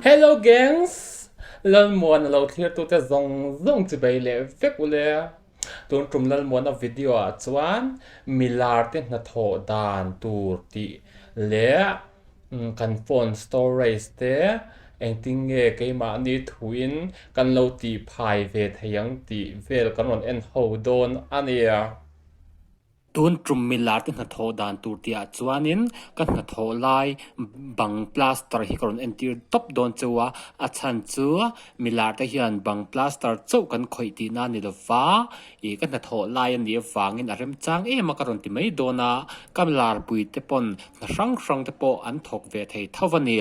Hello gangs! Lalmuana lo thlirtute zawng zawng chibei leh vek ule. Tun tum Lalmuana video ah chuan milar te hnathawh dan tur tih leh kan phone storage te engtin nge keimahni thuin kan lo tih phai ve thei ang tih vel kan rawn en ho dawn a nia. Tun tum milar te hnathawh dan tur tih ah chuanin ka hnathawh lai bang plaster hi ka rawn entir tawp dawn cheu a, a chhan chu milar te hian bang plaster chauh kan khawih tihna a ni lova ih ka hnathawh lai a nih avangin a remchang em a ka rawn ti mai dawn a, ka larpui te pawn hna hrang hrang te pawh an thawk ve thei tho a ni.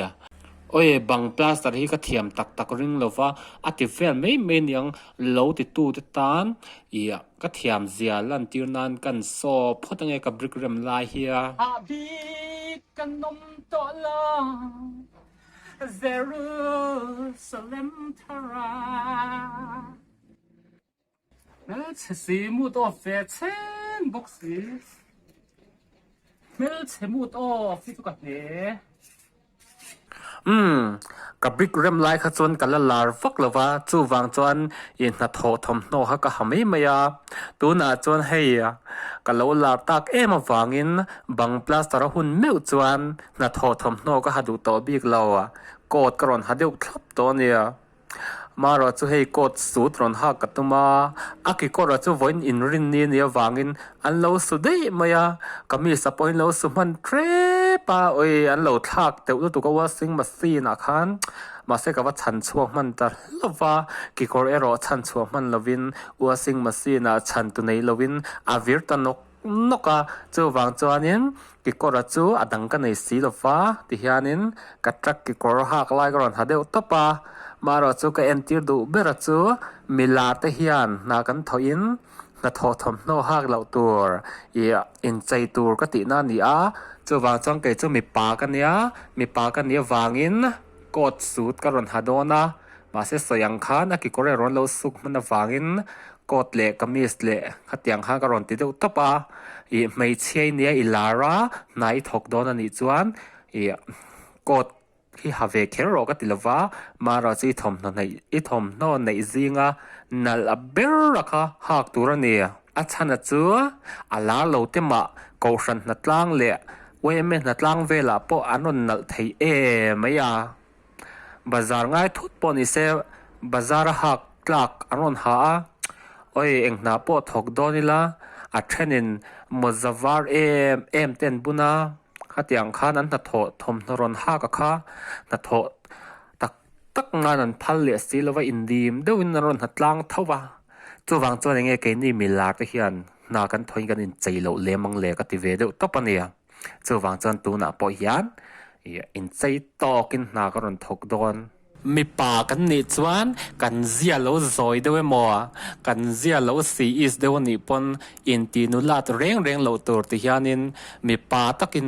Awi bang plaster hi ka thiam tak tak ring lova a ti vel mai mai aniang lo titu te tan ih Ka thiam zia lantir nan kan saw phawt ange ka brick rem lai hi a. Ah bik kan awm tawh lo Jerusalem thara. Hmelchhe si mood off ve chhen bawk si. Hmelchhe mood off hi chu ka hne. Umm, ka brick rem lai kha chuan ka la lar vak lo va, chuvang chuan i hnathawh thawmhnaw kha ka ha mai mai a. Tunah chuan hei ka lo lar tak em avangin bang plaster a hun meuh chuan hnathawh thawmhnaw ka ha duh tawh bik lo, coat ka rawn ha deuh thlap tawh a nia. Marawh chu hei coat suit rawn hak ka tum a, a kekawrah chu vawiin inrinni a nih avangin an lo su daih mai a, kamis ah pawhin lo su hman hrep a, awi an lo thlak teuh lutuk a washing machine ah khan mahse ka va chhan chhuak hman ta hlauh va, kekawr erawh chhan chhuah hman lovin washing machine ah chhan tu nei lovin a vir ta nawk nawk a, chuvang chuanin kekawra chu a dang ka nei si lo va tihianin ka truck kekawr hak lai ka rawn ha deuh tawp a, marawh chu ka entir duh ber a chu milar te hian hna kan thawhin hnathawh thawmhnaw hak loh tur ih inchei tur ka tihna a ni a, chuvang chuan kei chu mipa ka nia, mipa ka nih avangin coat suit ka rawn ha dawn a, mahse sawi ang khan a kekawr erawh an lo suk hman avangin Coat leh kamis leh khatiang khan ka rawn ti deuh tawp a, ih hmeichhia i nia i lar a, hna i thawk dawn a nih chuan ih coat hi ha ve kher rawh ka ti lova, marawh chu i thawmhnaw neih i thawmhnaw neih zinga nalh a ber a kha hak tur a ni. A chhan a chu a lar lo te mah Kohhran hnatlang leh yma hnatlang velah pawh an rawn nalh thei em mai a. Bazar ngai thut pawh ni se bazar a hak tlak an rawn ha a, awi eng hna pawh thawk dawn ila a thenin mawza var em em te an bun a, khatiang khan an hnathawh thawmhnaw rawn hak a kha hnathawh tak tak nan an phal leh si lova indim deuhin an rawn hna tlang tho va, chuvang chuan enge keini milar te hian hna kan thawhin kan inchei loh lem ang le ka ti ve deuh tawp a nia. Chuvang chuan tunah pawh hian inchei tawkin hna ka rawn thawk dawn. Mipa kan nih chuan kan zia lo zawi deuh emaw, kan zia lo si is deuh a nih pawn inti nulat reng reng loh tur ti hianin mipa takin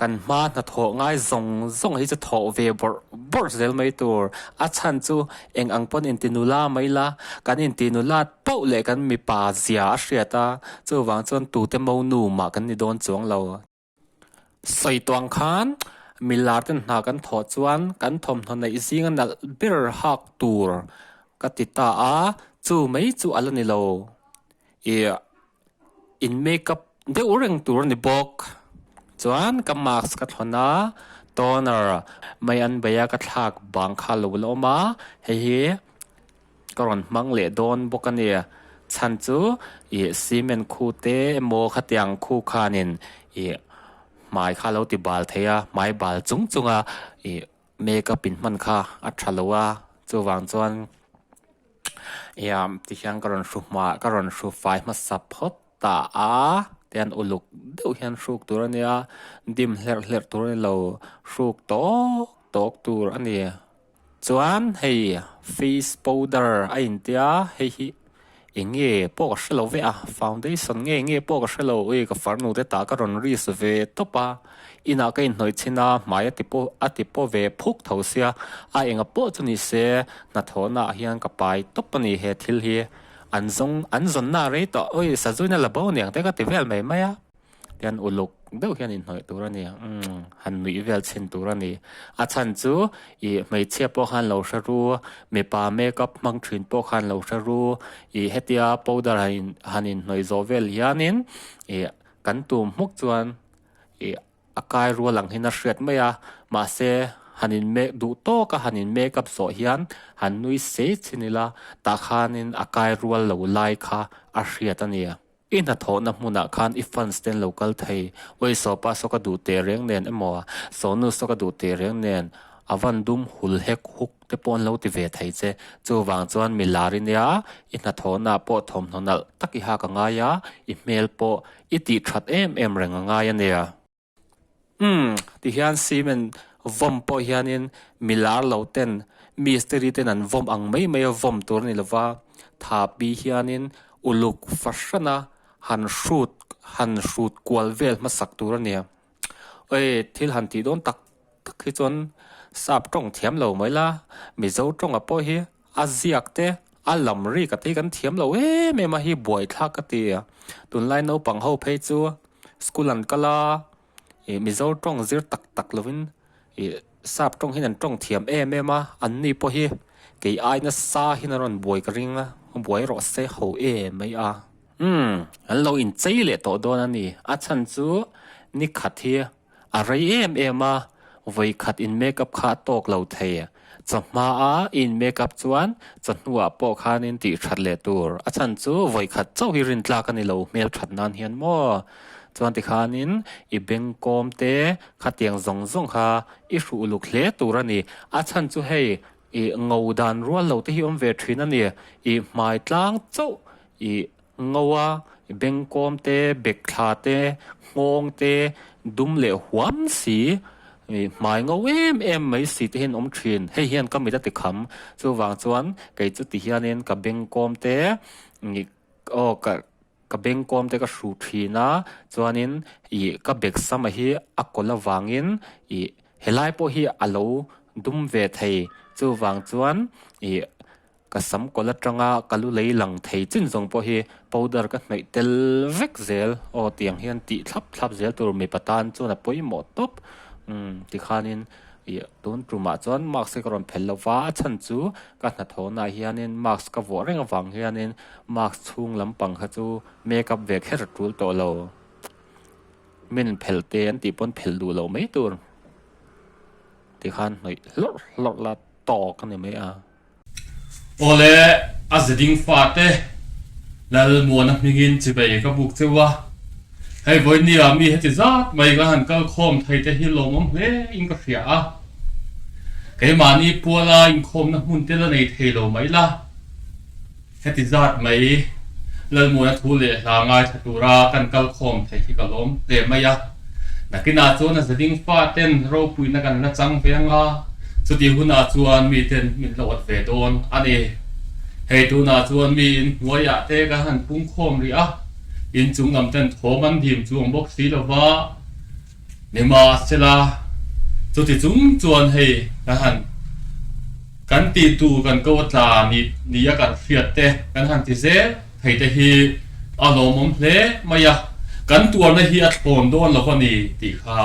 kan hma hnathawh ngai zawng zawng hi chu thawh ve bawrh bawrh zel mai tur. A chhan chu eng ang pawn inti nula mai la, kan inti nulat pauh leh kan mipa zia a hriat a, chuvang chuan tute mo nu mah kan ni dawn chuang lo. Sawi tuang khan milar ten hna kan thawh chuan kan thawmhnaw neih zinga nalh ber hak tur ka ti ta a, chu mai chu a la ni lo. Ih in make up deuh reng tur a ni bawk. Chuan ka mask ka thlawn a, toner mai an bei a ka thlak bang kha lo la awm a, hei hi ka rawn hmang leh dawn bawk a ni. Chhan chu ih cement khu te emaw khatiang khu khanin ih hmai kha a lo ti bal thei a, hmai bal chung chunga ih make up in hman kha a tha lo a, chuvang chuan ih tihian ka rawn hru hma ka rawn hru fai hmasa phawt ta a tian uluk deuh hian hruk tur a nia, dim hlerh hlerh tur a ni lo, hruk tawk tawk tur a ni. Chuan hei face powder a intia hei hi eng nge pawh ka hre lo ve a foundation nge nge pawh ka hre lo ui ka farnu te tah ka rawn risk ve tawp a inah ka inhnawih chhin a hmai a ti pawh a ti pawh ve phuk tho sia a enga pawh chu ni se hnathawhna ah hian ka pai tawp a ni he thil hi an zawng an zawnna a rei tawh ui sazuina la bo aniang te ka ti vel mai mai a tian uluk. deuh hian inhnawih tur a ni. Umm han nuih vel chhin tur a ni. A chhan chu ih hmeichhia pawh khan lo hre ru, mipa makeup hmang thin pawh khan lo hre ru, ih hetia powder han in han inhnawih zawh vel hianin ih kan tum hmuk chuan ih a kai rual ang hian a hriat mai a, mahse han in make duh tawk a han in make up zawh hian han nui sei chin ila tah khanin a kai rual lo lai kha a hriat a ni. I hnathawhna hmunah khan i fans te an lo kal thei, Ui sawpa saw ka duh teh reng nen emaw, sawnu saw ka duh teh reng nen a van dum hul hek huk te pawh an lo ti ve thei che. Chuvang chuan mi lar i nia, i hnathawhnaah pawh thawmhnaw nalh tak i hak a ngai a, i hmel pawh i tih that em em reng a ngai a nia. Umm, tihian cement vawm pawh hianin mi lar lo ten mistiri ten an vawm ang mai mai a vawm tur a ni lova, thapi hianin uluk fahrana han hrut han hrut kual vel hmasak tur a nia. Oi, thil han tih dawn tak tak hi chuan sap tawng thiam lo mai la, Mizo tawnga pawh hi a ziak te a lam rik a te hi kan thiam lo em em a hi buaithlak ka ti a, tunlai naupang ho phei chu school an kal a ih Mizo tawng zir tak tak lovin ih sap tawng hian an tawng thiam em em a, an ni pawh hi kei ai nasa hian an rawn buai ka ring a, buai rawh se ho em mai a. Umm an lo inchei leh tawh dawn a ni, a chhan chu ni khat hi A rei em em a, vawi khat in make up kha a tawk lo thei. Chawhma a i in make up chuan chawhnuah pawh khanin tih that leh tur. A chhan chu vawi khat chauh hi rintlak a ni lo hmel that nan hian maw? Chuan tikhanin i bengkawm te khatiang zawng zawng kha i hruh uluk hle tur a ni. A chhan chu hei i ngo dan rual lo te hi awm ve thin a ni. I hmai tlang chauh i Ngoa, bengkawm te, bekthla te, nghawng te, dum leh huam si, hmai ngo em em mai si te hian awm thin. Hei hian ka mit a ti kham. Chuvang chuan kei chu ti hianin ka bengkawm te, aw ka ka bengkawm te ka hru thin a, chuanin ih ka beksama hi a kawlh avangin ih helai pawh hi a lo dum ve thei. Chuvang chuan ih Ka sam kawlh atanga ka lu lei lang thei chin zawng pawh hi powder ka hnawih tel vek zel aw tiang hian tih thlap thlap zel tur mipa tan chuan a pawimawh tawp umm tikhanin ih tun tumah chuan mask hi ka rawn phelh lo va a chhan chu ka hnathawhnaah hianin mask ka vuah reng avang hianin mask chhung lampang kha chu makeup ve kher a tul tawh lo min phelh te an tih pawn phelh duh loh mai tur tikhan hnawih hlawrh hlawrh la tawk a ni mai a. Awle, a zeding fate Lalmuana hmingin chibei ka buk cheu a, hei vawinia mi heti zat mai kan han kal khawm thei te hi lawmawm hle in ka hria a, keimahni puala inkhawmna hmun te la nei thei lo mai la, heti zat mai Lalmuana thu leh hla ngaithla tura kan kal khawm thei hi ka lawm hle mai a. Nakinah chuan a zeding faten ropuina kan la chang ve anga, chutih hunah chuan miten min la awt ve dawn a ni. Hei tunah chuan mi inhnuaiah te kan han pungkhawm rih a, inchung lam ten thawm an dim chuang bawk si lo va, nimahsela chuti chung chuan hei kan han kan tih tur kan ko a tla ni nia kan hriat te kan han ti zel. Hei te hi a lawmawm hle mai a, kan tuarna hi a thlawn dawn lo a ni tih kha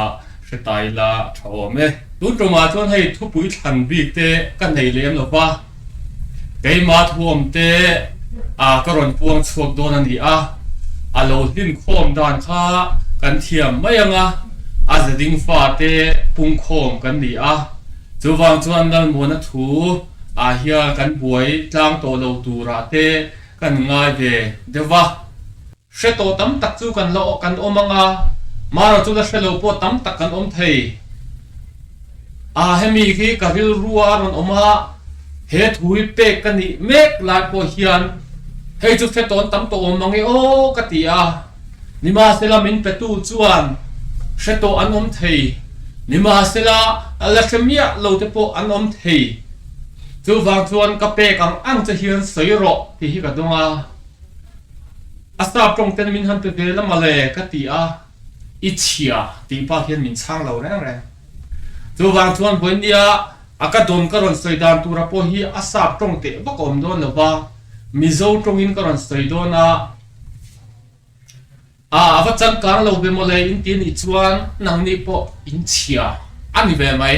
hre ta ila tha awm e. Tun tumah chuan hei thupui thlan bik te ka nei lem lo va, keimah thuam te a ka rawn puang chhuak dawn a ni a, a lo hlin khawm dan kha kan thiam mai ang a, a zeding fa te pungkhawm kan ni a, chuvang chuan Lalmuana thu ah hian kan buai tlang tawh lo turah te Kan ngai ve deuh va. Hre tawh tam tak chu kan la kan awm ang a, Mara chu la hre lo pawh tam tak kan awm thei. A hemi khi ka rilru a rawn awm a, he thu hi pek ka nih mek lai pawh hian hei chu hre tawn tam tawh awm ang e aw ka ti a. Nimahsela min petu chuan hre tawh an awm thei, nimahsela la hre miah lo te pawh an awm thei. Chuvang chuan ka pek ang ang che hian sawi rawh tih hi ka dawng a, a sap tawng ten min han pe ve la mawle ka ti a, i chhia tih bak hian min chhang lo reng reng. Chuvang chuan vawinia a ka dawn ka rawn sawi dan tura pawh hi a sap tawng teh vak a awm dawn lo va, Mizo tawngin ka rawn sawi dawn a. A a va changkang lo ve mawle in ti anih chuan nangni pawh in chhia a ni ve mai.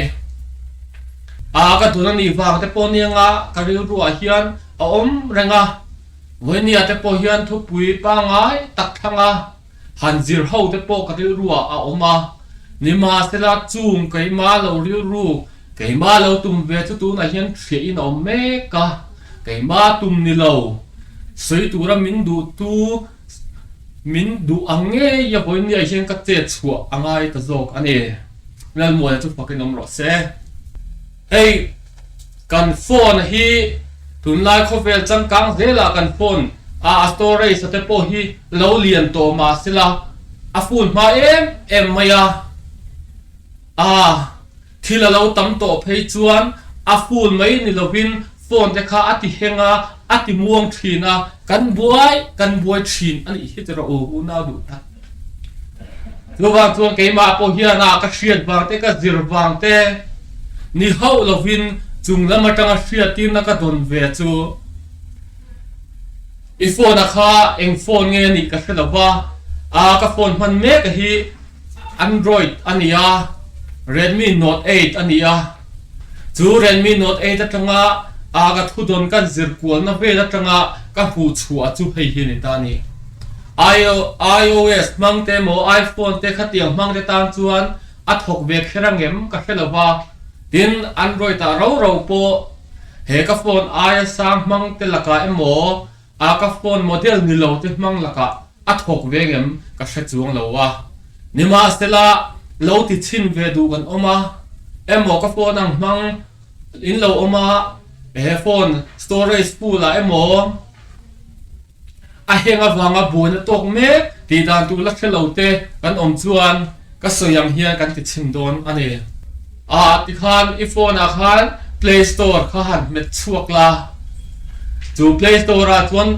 A ka dun anih vang te pawh nia ka rilruah hian a awm reng a, Vawinia te pawh hian thupui pangngai tak thlang a, han zir ho te pawh ka rilruah a awm a, nimahsela chung keimah lo rilru, keimah lo tum ve chu tunah hian hriah in a awm mek a, keimah tum ni lo, sawi tura min duhtu min duh ang ngei a vawinia hian ka chet chhuah a ngai ta zawk a ni. Lalmuana chu fakin awm rawh se. Hei kan phone hi tunlai khawvel changkang zelah kan phone a a storage a te pawh hi lo lian tawh mah sela a full hma em em mai a, a thil a lo tam tawh phei chuan a full mai ni lovin phone te kha a ti heng a, a ti muang thin a, kan buai kan buai thin a nih hi tiraw u unau duh tak. Chuvang chuan keimah pawh hian a ka hriat vang te, ka zir vang te ni hauh lovin chung lam atanga hriatirna ka dawn ve chu i phone a kha eng phone nge anih ka hre lova, a ka phone hman mek a hi Android a ni a, Redmi Note 8 a ni a, chu Redmi Note 8 atanga a ka thudawn kan zir kualna vel atanga ka hmuh chhuah chu hei hi a ni ta a ni. IOS hmang te emaw iPhone te khatiang hmang te tan chuan a thawk ve kher ang em ka hre lo va, tin Android ah ro ro pawh he ka phone aia sang hmang te lakah emaw a ka phone model ni lo te hmang lakah a thawk ve ngem ka hre chuang lo a. Nimahsela lo ti chhin ve duh kan awm a emaw ka phone ang hmang in lo awm a he phone storage full ah emaw A heng avanga buaina tawk mek tih dan tur la hre lo te kan awm chuan ka sawi ang hian kan ti chhin dawn a ni. A tikhan i phone ah khan play store kha han hmet chhuak la, chu play store ah chuan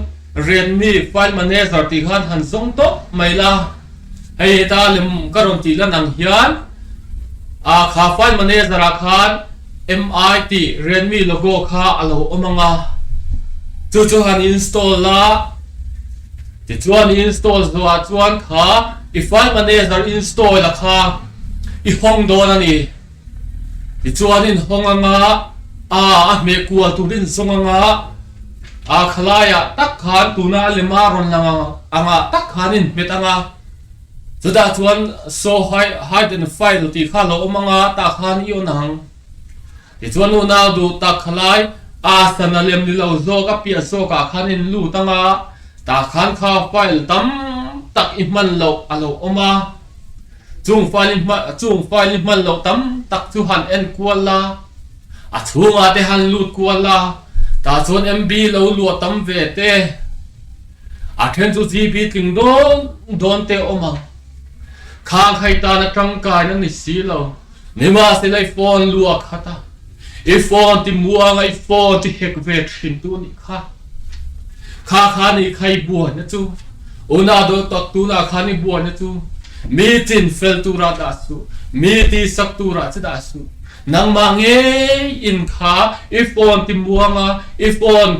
Redmi file manager tih khan han zawng tawp mai la, hei heta lem ka rawn tih lan ang hian a kha file manager ah khan MI tih Redmi logo kha a lo awm ang a, chu chu han install la, tichuan i install zawhah chuan kha i file manager install a kha i hawng dawn a ni. Tichuan in hawng ang a, a a hmeh kual tur in zawng ang a, a khalaiah tak khan tuna a lema rawn lang angah tak khan in hmet ang a. Chutah chuan Show Hidden File tih kha lo awm anga tah khan i on ang. Tichuan unau duh tak khalai a sana lem ni lo zawk a piah zawkah khan in lut anga tah khan kha file tam tak i hman loh a lo awm a. Chung file i hman chung file i hman loh tam tak chu han en kual la, a chhungah te han lut kual la, tah chuan MB lo luah tam ve te. A then chu GB tling dawn dawn te awm ang. Khang khai tana tangkaina ni si lo. Nimahsela i phone lu a khat a, i phone ti muang a i phone ti hek ve thin tu nih kha. Kha kha nih kha i buaina chu. Una dawh tak tunah khan i buaina chu mi chin fel turah dah suh, mi ti sak turah che dah suh. Nangmah ngei in kha i phone ti muang a, i phone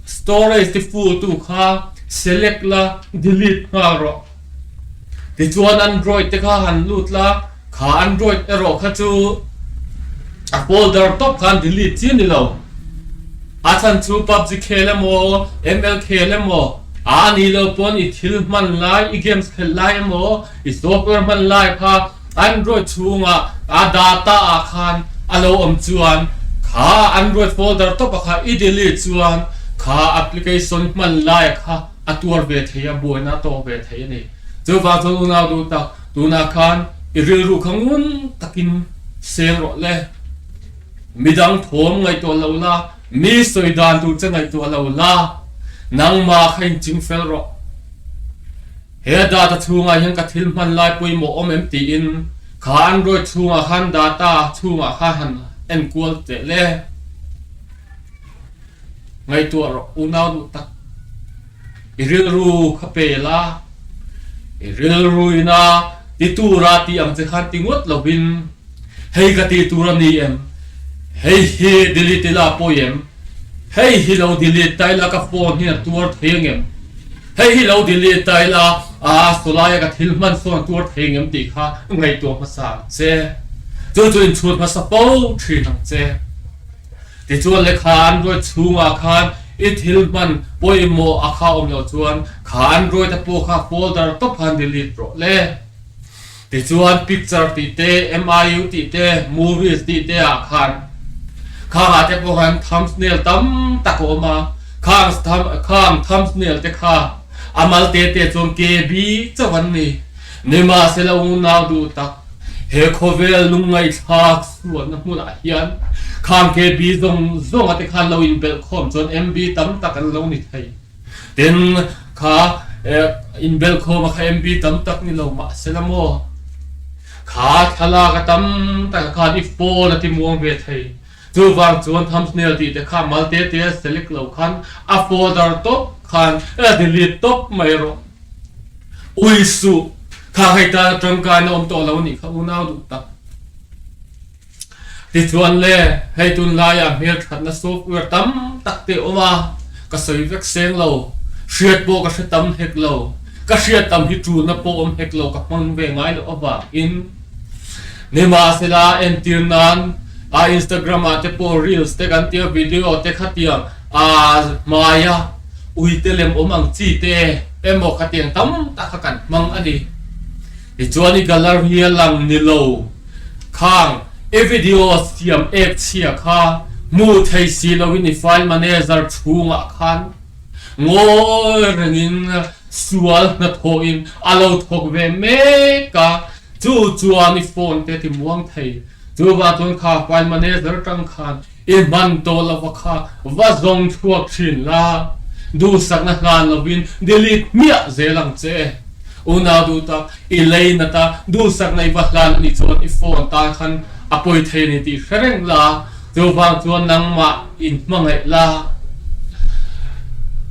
storage ti full tu kha select la delete nghal rawh. Tichuan Android te kha han lut la, kha Android erawh kha chu a folder tawp khan delete chi a ni lo. A chhan chu PUBG khel emaw, ML khel emaw, a ni lo pawn i thil hman lai, i games khelh lai emaw, i software hman lai kha Android chhunga a data ah khan a lo awm chuan kha Android folder tawp ah kha i delete chuan kha application hman lai kha a tuar ve thei a, buaina a tawk ve thei a ni. Chuvang chuan unau duh tak tunah khan i rilru kha ngun takin seng rawh le. Midang thawm ngaihtuah lo la, mi sawi dan tur che ngaihtuah lo la, nangmah kha inchingfel rawh. He data chhungah hian ka thil hman lai pawimawh awm em tiin kha Android chhungah khan data chhungah khan han en kual teh le. Ngaihtuah rawh unau duh tak. I rilru kha pe la, i rilru ina ti tura tih ang che khan ti ngawt lovin hei ka tih tur a ni em, hei hi delete ila pawi em, hei hi lo delete ta ila ka phone hian a tuar thei ang em? Hei hi lo delete ta ila, a sawlaia ka thil hman sawn tuar thei ngem tih kha ngaihtuah hmasa ang che. Chu chu inchhut hmasa fo thin ang che. Tichuan lehkha Android chhungah khan i thil hman pawimawh a kha awm loh chuan kha Android a pawh kha folder tawp khan delete rawh le. Tichuan picture tih te, MIU tih te, movies tih te ah khan khangah te pawh khan thumbnail tam tak a awm a, khang khang thumbnail te kha a mal te te chuan KB chauh an ni. Nimahsela unau duh tak, he khawvel lungngaihthlak sualna hmunah hian khang KB zawng zawnga te khan lo inbelh khawm chuan MB tam tak an lo ni thei. Tin, kha inbelkhawm a kha MB tam tak ni lo mahse la maw? Kha thlalak a tam tak a khan i phone a ti muang ve thei. Chuvang chuan thumbnail tih te kha mal te te select lo khan a folder tawp khan delete tawp mai rawh. Ui suh, kha hei tan a tangkaina awm tawh lo nih kha unau duh tak. Tichuan le, hei tunlaiah hmelthatna software tam tak te awm a, ka sawi vek seng lo, hriat pawh ka hre tam hek lo, ka hriat tam hi tulna pawh awm hek lo ka hmang ve ngai loh avangin nimahsela entir nan a Instagram ah te pawh reels te kan tia video te khatiang a hmaia uite lem awm ang chi te emaw khatiang tam tak kha kan hmang a ni. Tichuan i gallery a lang ni lo. Khang, i video siam ek chhia kha hmu thei si loin i file manager chhungah khan ngawi rengin sual hnathawhin a lo thawk ve mek a, chu chuan i phone te ti muang thei. Chuvang chuan kha file manager tang khan i hman tawh lova kha va zawng chhuak thin la, duhsakna hlan lovin delete hmiah zel ang che. Unau duh tak, i lei nat a, duhsakna i va hlan a nih chuan i phone tan khan a pawi thei a ni tih hre reng la, chuvang chuan nangmah in hmangaih la.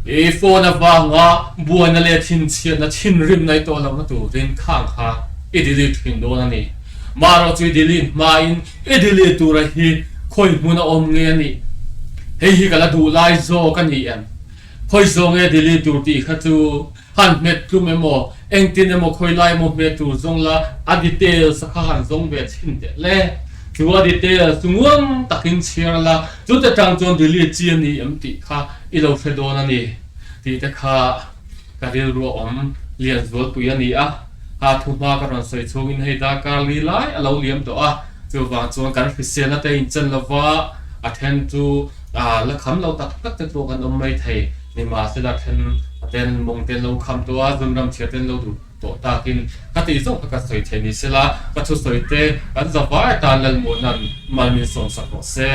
I phone avanga buaina leh thinchhiatna thinrimna i tawh lohna turin khang kha i delete thin dawn a ni. Marawh chu i delete hmain i delete tura hi khawi hmun a awm nge a nih? Hei hi ka la duh lai zawk a ni em? Khawi zawng nge delete tur tih kha chu Han hmet tlum emaw, engtin emaw khawi lai emaw hmet tur zawng la, a details a kha han zawng ve chhin teh le. Chu a details chu nguang takin chhiar la, chute tang chuan delete chi a ni em tih kha i lo hre dawn a ni tih te kha ka rilru a awm lian zualpui a ni a. Ha thu hma ka rawn sawi chhungin hei darkar li lai a lo liam tawh a, chuvang chuan kan hriselna te inchen lova a then chu la kham lo tak tak te pawh kan awm mai thei. Nimahsela then a ten mawng te lo kham tawh a, zun ram chhiar ten lo duh tawh takin ka tih zawk kha ka sawi thei ni sela, ka thusawi te kan za vai atan Lalmuana'n mal min sawmsak rawh se.